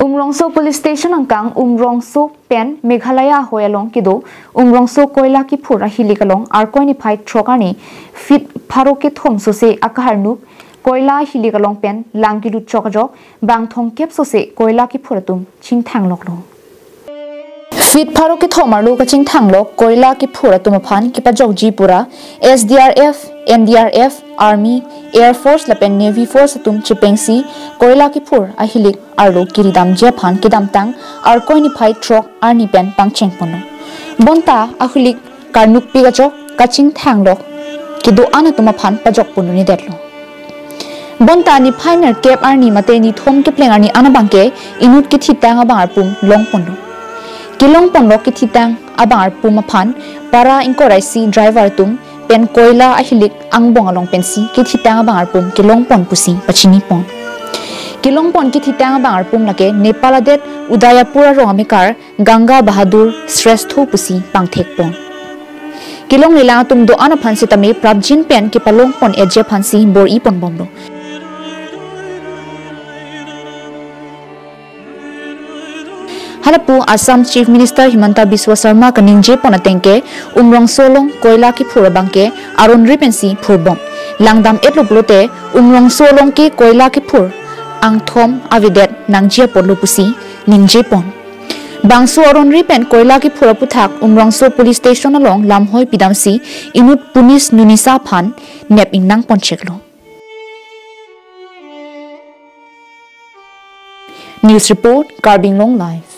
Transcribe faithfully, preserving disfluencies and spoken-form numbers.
Umrongso Police Station angkang Umrongso pen Meghalaya ahoi along kedo Umrongso koila kephur ahilik along Arkoi niphai throk arni feet pharo kethom sose akaharnuk koila ahilik along pen lang kelut chok ajok bang thomkep sose koila kephur atum chingthangloklo. Feet pharo kethom arlo kachingthanglok koila kephur atum aphan kepajokji pura S D R F, N D R F, Army, Air Force lapen Navy Force atum chepengsi koila kephur ahilik arlo kiridamji aphan kedamtang Arkoi niphai throk arni pen pangchengponlo. Bonta ahilik karnukpik ajok kachingthanglok kedo-an atum aphan pajokponlonedetlo. Bonta niphai nerkep arni mate nithom kepleng arni an abangke inut kethitang abang arpum longponlo. Kelongponlok kethitang abang arpum aphan para ingkoi ra isi driver atum pen koila ahilik angbong along pensi kethitang abang arpum kelongpon pusi pachinipon. Kelongpon kethitang abang arpum lake Nepal adet Udaipur arong amekar Ganga Bahadur Shrestha pusi pangthekpon. Kelonglelang atum do-an aphan setame prapjin pen kepalongpon eje aphansi bor-iponbomlo. Halapu Assam Chief Minister Himanta Biswa Sarma kaningjepon atengke Umrongso along koila kephur abangke aronri pensi phurbom. Langdam-etlo pulote Umrongso along ke koila kephur angthom avedet nangji apotlo pusi ningjepon. Bangso aronri pen koila kephur aputhak Umrongso Police Station along lamhoi pidamsi inut police nunisa aphan nep ingnangponcheklo. News report, Karbi Anglong Live.